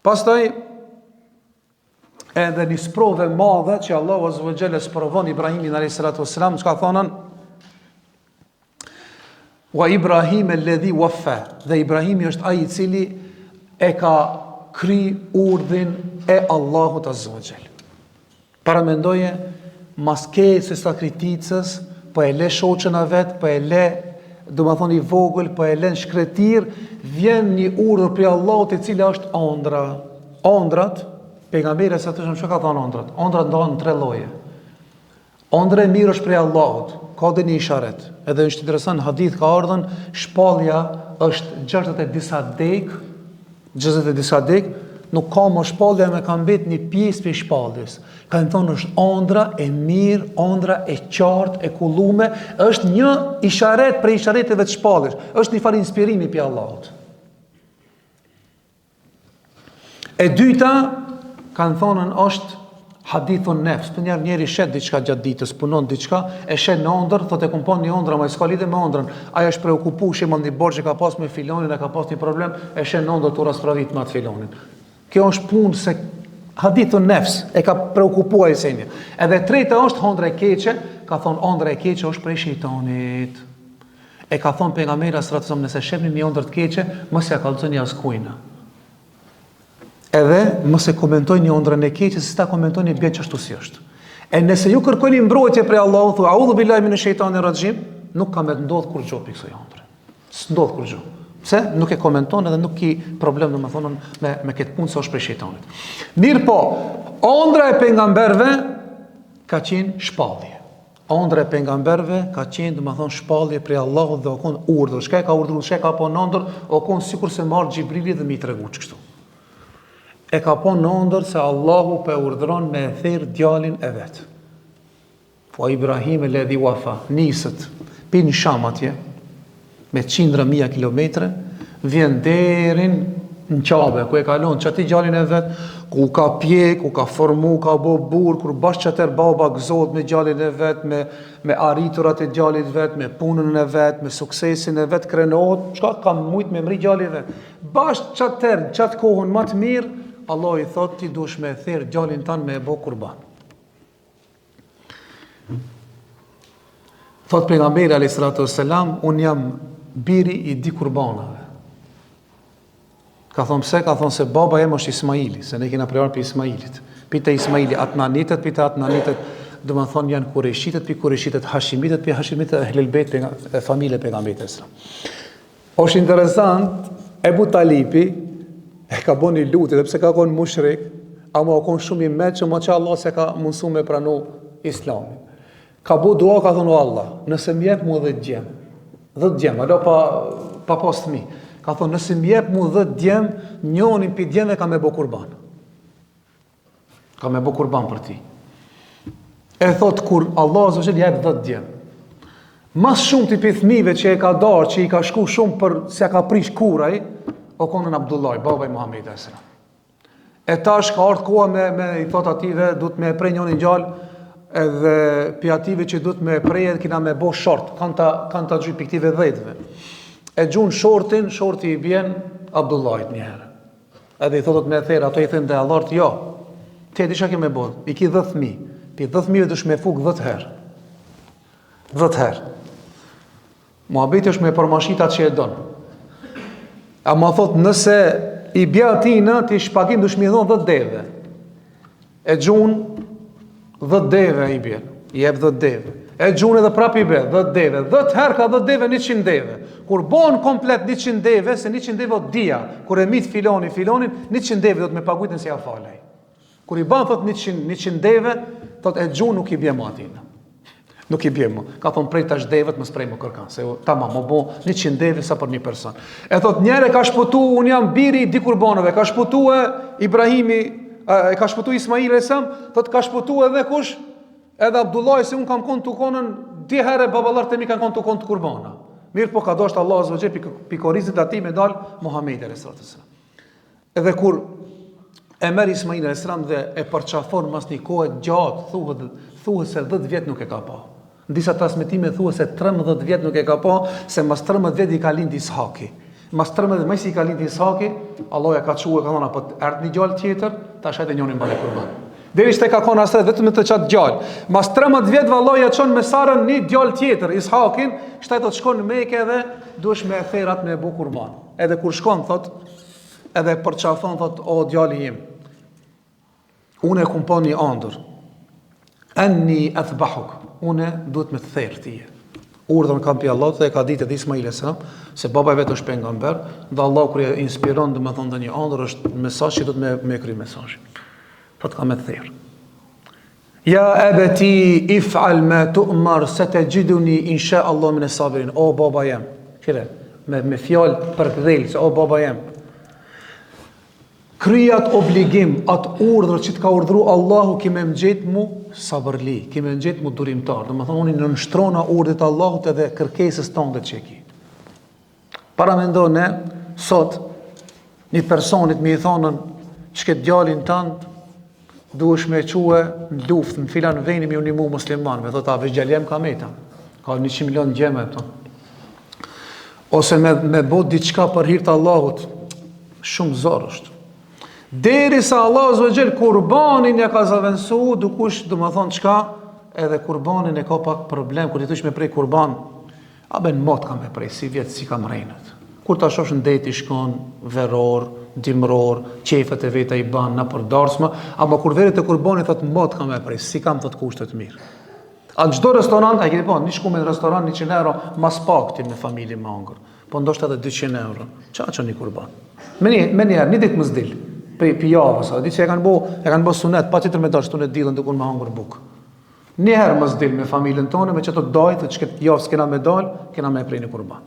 Pastaj, edhe një sprovë e madhe që Allahu Azza wa Jall e sprovon Ibrahimin a.s. Çka thonë, Wa Ibrahim alladhi waffa. Dhe Ibrahimi është ai i cili e ka kry urdhrin e Allahut Azza wa Jall. Paramendoje mas kësaj sakrificës, po e le shoqen e vet, po e le, domethonë i vogël, po e le në shkretirë, vjen një urdhër prej Allahut e cila është ondra. Ondrat, pejgamberi alejhi selam çka ka thonë ondrat? Ondrat ndahen në tre lloje. Ondra e mirë është prej Allahut, ka dhe një isharet. Edhe është interesant, hadith ka ardhën, shpallja është 60 e disa degë, 60 e disa degë, nuk ka më shpallja me ka mbet një pjesë prej shpalljes. Kanë thonë është ondra e mirë, ondra e qartë, e kullume, është një isharet prej ishareteve të shpalljes, është një farë inspirimi prej Allahut. E dyta, kanë thonën është hadithun nefs, ndonjëherë njeri sheh diçka gjatë ditës, punon diçka, e sheh në ondër, thotë e kom pa një ondër, ama s'ka lidhje me ondrën, ai është preokupu, shembull një borxh që ka pas me filonin, e ka pas një problem, e sheh në ondër tu raspravit me atë filonin. Kjo është punë se hadithun nefs, e ka preokupu ai seni. Edhe e treta është ondra e keqe, ka thonë ondra e keqe është prej shejtanit. E ka thonë pejgamberi alejhi salatu selam nëse shihni një ëndërr të keqe, mos ja kallzoni askujna. Edhe mos e komentojni ëndrrën e keqe, se ta komentoni bie qashtu si është. E nëse ju kërkoni mbrojtje prej Allahut, thu a'udhu billahi minash shaitani rajim, nuk ka me të ndodh kurrgjë prej kësaj ëndrre. S'ndodh kurrgjë. Pse? Nuk e komenton edhe nuk ki problem domethënë me me këtë punë se është prej shejtanit. Mirëpo, ëndra e pejgamberëve ka qenë shpallje. Ëndra e pejgamberëve ka qenë, domethënë, shpallje prej Allahut dhe o kon urdhër. Çka e ka urdhëruar, çka e ka pa në ëndër, o kon sikurse me ardh Xhibrili dhe me i tregu kështu. E ka pa në ëndër se Allahu po e urdhëron me e therr djalin e vet. Wa Ibrahim alladhi wafa, niset pi në Sham atje me qindra mija kilometre, vjen deri në Qabe, ku e ka lon qaty djalin e vet, ku ka pjek, ku ka formu, ka bo burrë, kur bash qatëherë baba gëzohet me djalin e vet, me, me arriturat e djalit vet, me punën e vet, me suksesin e vet, krenohet, çka ka mujt me mri djali vet. Bash qatëherë, qatë kohën ma të mirë, Allahu i thot ti duhesh me e therë djalin tan me e bo kurban. Thot pejgamberi alayhi salatu wassalam, un jam biri i dy kurbanave. Ka thonë pse? Ka thonë se baba jem është Ismaili, se ne kena prejardhje prej Ismailit. Pi te Ismaili adnanitët, pi te adnanitët, domethonë janë kurejshitët, pi kurejshitët hashimitët, pi hashimitët ehlul bejt, e familje pejgamberit alejhi selam. Është interesant, Ebu Talipi e ka bo një lutje, edhe pse ka konë mushrik, ama o konë shumë i meçëm, ma që Allah s'e ka mundësu me pranu islamin. Ka bo dua, ka thonë, o Allah, nëse më jep mu dhetë djem, dhetë djem, hala pa, pa pas fmi, ka thonë, nëse më jep mu dhetë djem, njonin pi djemve kam me bo kurban. Ka me bo kurban për ti. E thot kur Allah azze ve xhel jep 10 djem. Ma s'shumti pi fëmijëve që e ka dasht, që i ka shku shumë për s'ja ka prish kurrë ai, o konën Abdullah, baba i Muhammedit a.s. E tash ka ardhë koha me, me i thot ative, duhet me e pre njonin djalë, edhe pi ative që duhet me e pre, edhe kina me bo short, kanë ta, kanë ta gjujt pi këtive dhetëve. E gjun shortin, shorti i bjen Abdullahit njëherë. Edhe i thotë me e therë, ato i thënë dejallart, jo, ti e di çka ke me bo, i ki dhetë fmi, pi dhetë fmive dush me fuk dhetë herë. Dhetë herë. Muhabeti është me përmashit atë që e don. Ama thot nëse i bje atina, ti shpagim dush me i dhonë dhetë deve. E gjun dhetë deve i bjen. I jep dhetë deve. E gjun edhe prap i bje, dhetë deve. Dhetë herë ka dhetë deve, 100 deve. Kur bon komplet 100 deve, se 100 deve o dija, kur e mit filoni, filonin, 100 deve do të me pagujt nëse ja fal ai. Kur i ban thot 100 100 deve, thot e gjun nuk i bje më atina. Nuk i bje më. Ka thonë prej tash devet mos prej më kërkan, se tamam u bo 100 deve sa për një person. E thot njëherë ka shpëtu, unë jam biri i dy kurbanëve, ka shpëtu e Ibrahimi, e ka shpëtu Ismaili alejhi selam, thot ka shpëtu edhe kush? Edhe Abdullahi se unë kam konë tu konën dy herë baballarët e mi kanë konë tu konë të kurbana. Mirëpo ka dashtë Allah azze ve xhel pi korizit atij me dal Muhammedi alejhi selam. Edhe kur e merr Ismail alayhis salam dhe e përqafon mas një kohe gjatë, thuhet thuhet se 10 vjet nuk e ka pa. Në disa transmetime thuhet se 13 vjet nuk e ka pa, se mas 13 vjet i ka lind Ishaki. Mas 13 masi i ka lind Ishaki, Allahu ja ka çue ka thonë apo erdh një djalë tjetër, tash hajde njonin bane kurban. Deri qe ka konë hasret vetëm me të qatë djalë. Mas 13 vjet Allahu ja çon me Sarën një djalë tjetër, Ishakin, shtaj të shkon në Mekë edhe duhesh me e therr atë me e bo kurban. Edhe kur shkon thot, edhe përqafon thot o djali im unë e kum pa një andër enni edhbahuk unë duhet me të therë ty urdhën kam pi Allahut dhe e ka ditë edhe Ismail alejhi selam se baba i vet është pejgamber dhe Allahu kur e inspiron domethonë dhe një andër është mesazh që duhet me, me kry mesazh thot kam me të therë Ja ebeti if'al ma tu'mar sataxhiduni insha Allah min as-sabirin. O baba jem. Kire, me me fjalë përkëdhelëse, o baba jem. Kryj atë obligim, atë urdhër që të ka urdhru Allahu, ki me m'gjetë mu sabërli, ki me m'gjetë mu durimtar. Domethonë, unë i nënshtrona urdhrit Allahut edhe kërkesës tënde që e ki. Paramendo ne, sot, një personit me i thonën që këtë djalin tënd, duhesh me çue në luftë, në filan veni me ju nimu muslimanëve, thotë, a veç djali jem ka meta, ka 100 milion djema, e Ose me, me bo diçka për hir të Allahut, shumë zor është. Derisa Allah azze ve xhel kurbanin ja ka zavendësu, dikush, domethonë çka, edhe kurbanin e ka pak problem, kur i thush me prej kurban, A be në mot kam me prej, sivjet s'i kam renët. Kur ta shohsh në det i shkon, veror, dimror, qejfet e veta i ban nëpër darsma, ama kur vjen te kurbani thot mot kam me prej, s'i kam thot kushtet mirë. A në çdo restorant, a i keni pa, një shku me në restorant 100 euro, mas pakti me familje me hangër, po ndoshta edhe 200 euro. Qa që një kurban? Me një, me njëherë, një ditë mos dil, për, për javës, a di që e kanë bo, e kanë bo sunet, pa tjetër me dalë shtunë e dielën dikun me hangër bukë. Një herë mos dil me familjen tonë, me qëto dajtë, që këtë javë s'kena me dal, kena me pre një kurban.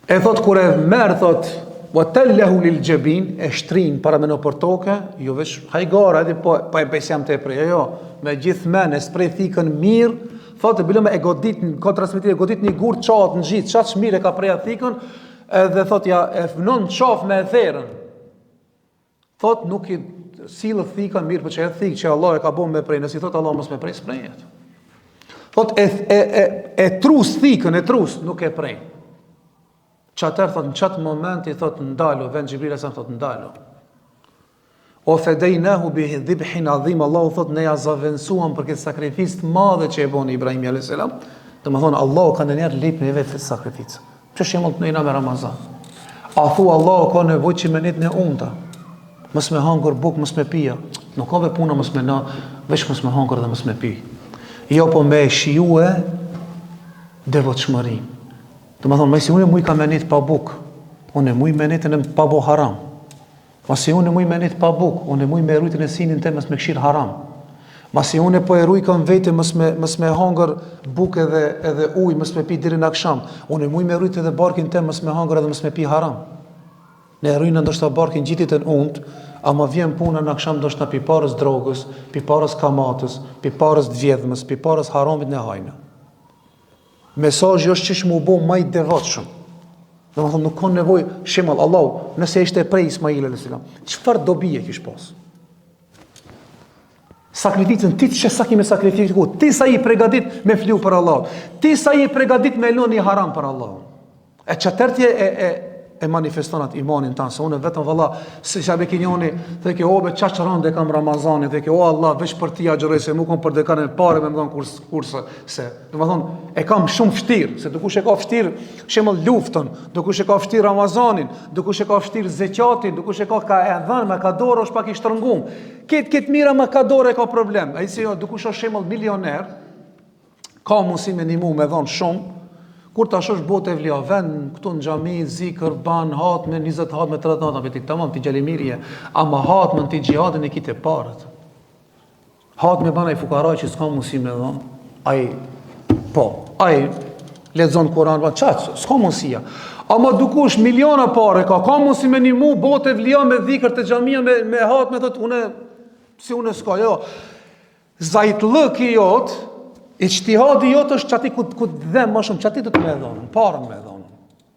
E thot, kur e merr, thot, wa tellehu lil xhebin, e shtrin paramendo për toke, jo veç hajgara, edhe po, po e besjam të e prej, jo, jo, me gjithë men, e s'prej thikën mirë, thot, e bile me e godit, ka transmetim, e godit një gur qatë në gjitë, qaq mirë e ka preja thikën, edhe thot, ja, e vnon qafë me e therën, Thot nuk i sillet thika mirë, po që e thikë që Allah e ka bo me prej, nëse i thot Allah mos me prej, s'prejet. Thot e, e, e, e trus thikën, e trus, nuk e prej. Qatëherë thot në qatë moment i thot ndalu, vjen Xhibrili alejhi selam thot ndalu. Wa fedejnahu bi dhibhin adhim, Allahu thot ne ja zavendësuam për këtë sakrificë të madhe që e boni Ibrahimi a.s. Domethonë, Allahu ka ndonjëherë lyp neve këtë sakrificë. Për shembull ne jena me Ramazan. A thu Allahu ka nevojë që me nejt në unta. Mos me hangër bukë, mos me pija. Nuk ka be puna mos me na, veç mos me hangër dhe mos me pi. Jo po me shijue devotshmërinë. Domethonë, masi unë muj ka me nejt pa bukë, unë muj me nejt në pa bo haram. Masi unë muj me nejt pa bukë, unë muj me rujtë në synin tem mos me kshir haram. Masi unë po e rujkam vete mos me, mos me hangër bukë edhe, edhe ujë, mos me pi deri në aksham. Unë muj me rujtë edhe barkin tem mos me hangër edhe mos me pi haram. Ne e rujnë ndoshta barkin gjithë ditën unt, Ama vjen puna në aksham ndoshta pi parës drogës, pi parës kamatës, pi parës të vjedhmës, pi parës haramit ne hajna. Mesazhi është qysh m'u bo ma i devotshëm. Domethënë nuk ka nevojë, shembull Allahu, nëse ishte prej Ismail alayhis salam, çfarë dobie kish pas? Sakrificën ti që sa ki me sakrifiku, ti sa je pregadit me flu për Allahun, ti sa je pregadit me lon një haram për Allahun. E qatëherë ti e, e, e manifeston atë imanin tanë, se unë vetëm valla, se që abe kinjoni, dhe ke o be qaq rëndë e kam Ramazanin, dhe ke o Allah, veç për ti agjëroj, se mu kom për dekan e pare me më dhonë kurs, kurse, se, domethonë, e kam shumë vështirë, se dikush e ka vështirë, shembull luftën, dikush e ka vështirë Ramazanin, dikush e ka vështirë zeqatin, dikush e ka ka e dhënë, me ka dorë është pak i shtrëngum, këtë, këtë mira me ka dorë e ka problem, ai se jo, dikush është shembull milioner, ka mundësi me nimu me dhonë shumë, kur ta shosh botë evlija, ven këtu në xhami, zikër, ban, hatme, 20 hatme, 30 hatme, ti tamam, ti djalë i mirë je, ama hatmen ti xhihadin e ki te paret. Hatme ban ai fukara që s'ka mundësi me dhonë, ai, po, ai lexon Kuran, ban, qatë, s'ka mundësia. Ama dikush miliona pare ka, ka mundësi me nimu botë evlija me dhikër te xhamia, me, me hatme, thot, une, si une s'ka, jo, Zahitllëki jot, ixhtihadi jot është qaty ku, ku të dhem ma shumë, qaty do të me dhonë, parën me dhonë.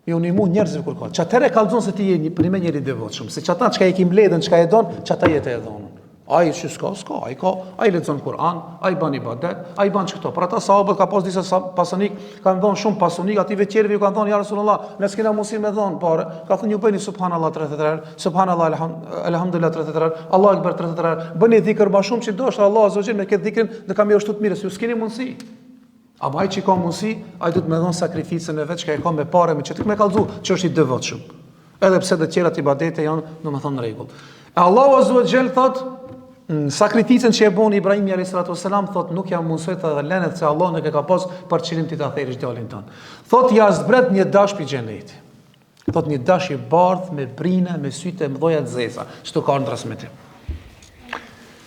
Me u nimu njerëzve kur ka. Qatëherë e kallzon se ti je një prime njeri i devotshëm, se qata çka e ki mbledhën, çka e don, qata jetë e dhonë. Ai që s'ka, s'ka, ai ka, ai lexon Kur'an, ai ban ibadet, ai ban qëto. Për ata sahabët ka pas disa pasanik, kanë dhënë shumë pasanik, atyve tjerëve ju kanë thënë ja Rasulullah, ne s'kena mundësi me dhon pare. Ka thënë ju bëni subhanallah 33 herë, subhanallah elhamdulillah 33 herë, Allahu akbar 33 herë. Bëni dhikr më shumë që ndoshta Allah azza me këtë dhikrin do ka me ju shtu të mirë, se ju s'keni mundësi. Ama ai që ka mundësi, ai duhet me dhon sakrificën e vet që e ka me pare me çetik me kallzu që është i devotshëm. Edhe pse të tjerat ibadete janë, domethënë në rregull. E Allahu azza wa jall thot, në sakrificën që e boni Ibrahimi alayhis salatu wasalam thot nuk ja mundsoi të dhe lenet se Allah nuk e ka pas për qëllim ti ta therësh djalin tënd. Thot ja zbret një dash pi xheneti. Thot një dash i bardh me brina, me sytë e mëdha të zeza, qështu ka në transmetim.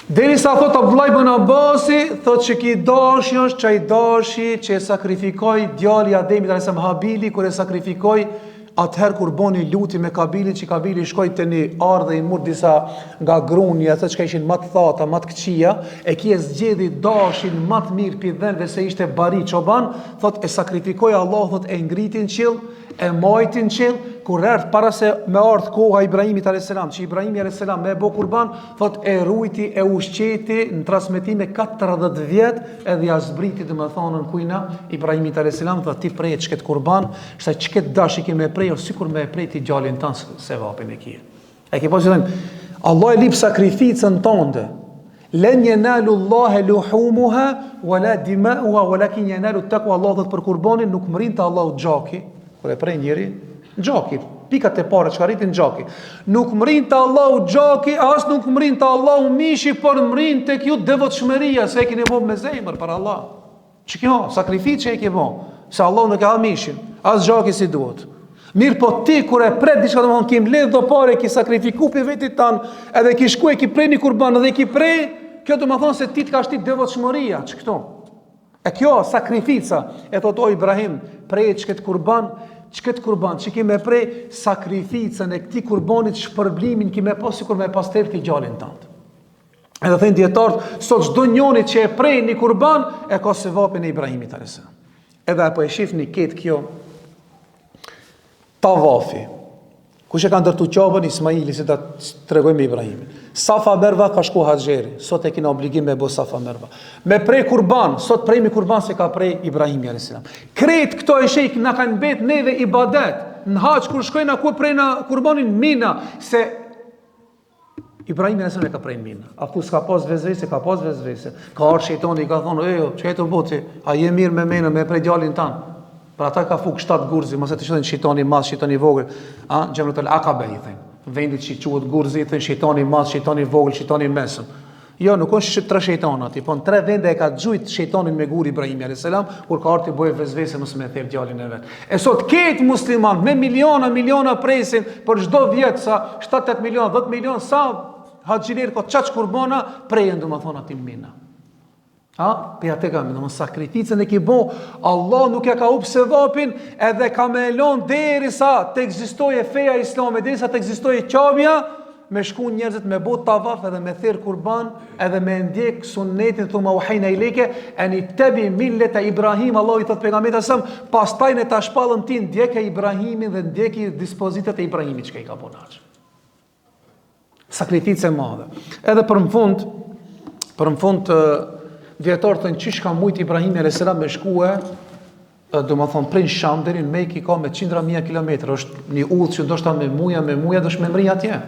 Derisa thot Abdullah ibn Abbasi, thot që ki dashi është qaj dashi që e sakrifikoi djali i Ademit alayhis salam Habili kur e sakrifikoi atëherë kur boni luti me Kabilin që Kabili shkoi te një arë dhe i mur disa nga gruni ato çka ishin më të thata, më të këqija, e ki e zgjedhi dashin më të mirë pi dhenve se ishte bari çoban, thot e sakrifikoi Allah, thot e ngriti në qiell, e majti në qiell, kur erdh para se me ardh koha Ibrahimit alayhis salam, që Ibrahimi alayhis salam me bo kurban, thot e rujti e ushqeti në transmetime 40 vjet, edhe ja zbriti domethonë kujna Ibrahimit alayhis salam, thot ti prej qëket kurban, se qëket dash i ke me prej, o sikur me prej ti djalin tan sevapin e kije. E ke pas që thënë, Allah e lip sakrificën tënde. Len jenalu Allahe luhumuha, wala dimauha, walakin jenalu takwa Allah thot për kurbanin, nuk mrin te Allahu gjaki, kur e prej njeri, gjaki, pikat e pare që arritin gjaki. Nuk mrin te Allahu gjaki, as nuk mrin te Allahu mishi, por mrin tek ju devotshmëria, se e keni bo me zemër për Allah. Që kjo, sakrificë që e ke bo, se Allah nuk e ha mishin, as gjaki s'i duhet. Mirëpo ti, kur e pret diçka, domethonë, ki mbledh do pare, ki sakrifiku pi vetit tan, edhe ki shku e ki pre një kurban, edhe ki pre, kjo domethonë se ti të ka shti devotshmëria, që këto. E kjo, sakrifica, e thot, o Ibrahim, prej qëket kurban, qëket kurban, që ki me prej, sakrificën e këti kurbanit, shpërblimin, ki me pas, sikur me pas therë ti djalin tand. Edhe thënë dijetarët, sot çdo njoni që e prej një kurban, e ka sevapin e Ibrahimit a.s. Edhe apo e shifni këtë kjo tavafi. Kush e ka ndërtu Qabën, Ismaili, si ta tregojmë me Ibrahimin. Safa Merva ka shku Haxheri, sot e kina obligim me bo Safa Merva. Me prej kurban, sot prejmi kurban se ka prej Ibrahimi a.s. Krejt këto e shejk na kanë mbet neve ibadet. Në haxh, kur shkojna ku prejna kurbanin Mina, se Ibrahimi alejhi selam e ka prej Mina. A ku s'ka pas vesvese, ka pas vesvese. Ka ardhë shejtoni, ka thonë, ejo, çka je tu bo ti, a je mirë me menën, me prej djalin tan. Për ata ka fuk shtatë gurzi, mos e të shëtën shejtoni i madh, shejtoni i vogël. A, Xhemretul Akabe i thënë. Vendit që quhet gurzi, i thënë shejtoni i madh, shejtoni i vogël, shejtoni i mesëm. Jo, nuk është tre shejtona aty, po në tre vende e ka gjujt shejtonin me gur Ibrahimi alayhis salam, kur ka ardhur të bëjë vesvese mos me therr djalin e vet. E sot krejt musliman me miliona miliona presin për çdo vjet sa 7-8 miliona, 10 miliona sa haxhiler ka çaq kurbana prejën domethonë aty Mina. Ha, për atë kam, domethënë sakrificën e ki bo, Allah nuk ja ka hup sevapin, edhe ka me e lon derisa të ekzistojë feja islame, derisa të ekzistojë Qabja, me shku njerëzit me bo tavaf edhe me therr kurban edhe me ndjek sunnetin thumma uhejna ilejke enittebi millete Ibrahim Allahu i thot pejgamberit alejhi selam pastaj ne ta shpallëm ti ndjeke Ibrahimin dhe ndjeki dispozitat e Ibrahimit çka i ka bo n'haxh. Sakrificë e madhe. Edhe për në fund, për në fund të dijetarët thonë qysh ka mujt Ibrahimi a.s. me shkue, domethonë prej Sham deri në Mekë i ka me qindra mija kilometra, është një udhë që ndoshta me muja, me muja duhesh me mri atje.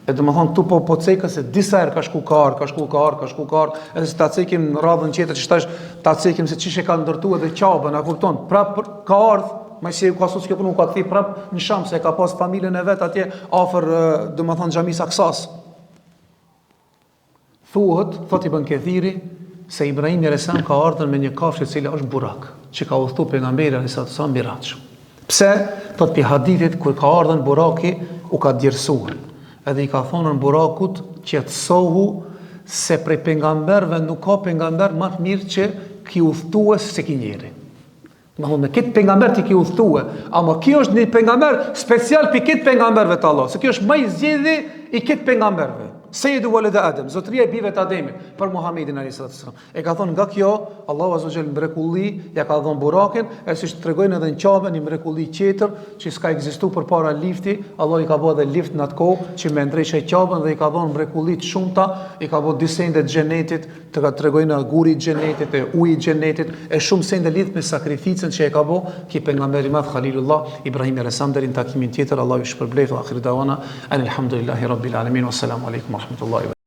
E domethonë këtu po po cekë se disa herë ka shku ka ardh, ka shku ka ardh, ka shku ka ardh, edhe se ta cekim në radhën tjetër që tash ta cekim se qysh e ka ndërtu edhe Qabën, a kupton? Prap ka ardh, Masi u ka sos kjo punë, u ka kthy prap në Sham, se e ka pas familjen e vet atje afër, domethonë, xhamisë Aksas. Thuhet, thot Ibn Kethiri, se Ibrahimi alejhi selam ka ardhur me një kafshë e cila është burak, që ka udhëtu pejgamberi alejhi selam miraxh. Pse? Thot pi hadithit kur ka ardhur buraki u ka djersuar. Edhe i ka thonë burakut qetësohu se prej pejgamberëve nuk ka pejgamber më të mirë që ki udhëtue se ky njeri. Domethonë, me krejt pejgamber ti ki udhëtue, ama ky është një pejgamber special prej krejt pejgamberve të Allahut, se ky është ma i zgjedhuri i krejt pejgamberve. Sejjidu veledi Adem, zotëria i bijve të Ademit, për Muhammedin a.s. E ka thonë nga kjo, Allahu azze ve xhel mrekulli, ja ka dhonë burakin, e siç tregojnë edhe në Qabe një mrekulli tjetër, që s'ka ekzistu përpara lifti, Allahu i ka bo edhe lift në atë kohë, që me ndreq Qaben dhe i ka dhonë mrekulli të shumta, i ka bo dy sende të xhenetit, Të ka tregojnë guri i xhenetit e uji i xhenetit e shumë sende lidht me sakrificën që e ka bo ky pejgamber i madh Halilullah Ibrahimi alejhi selam deri në takimin tjetër Allahu ju shpërbleftë wa akhir dawana anil hamdulillahi rabbil alamin wassalamu alejkum warahmatullahi.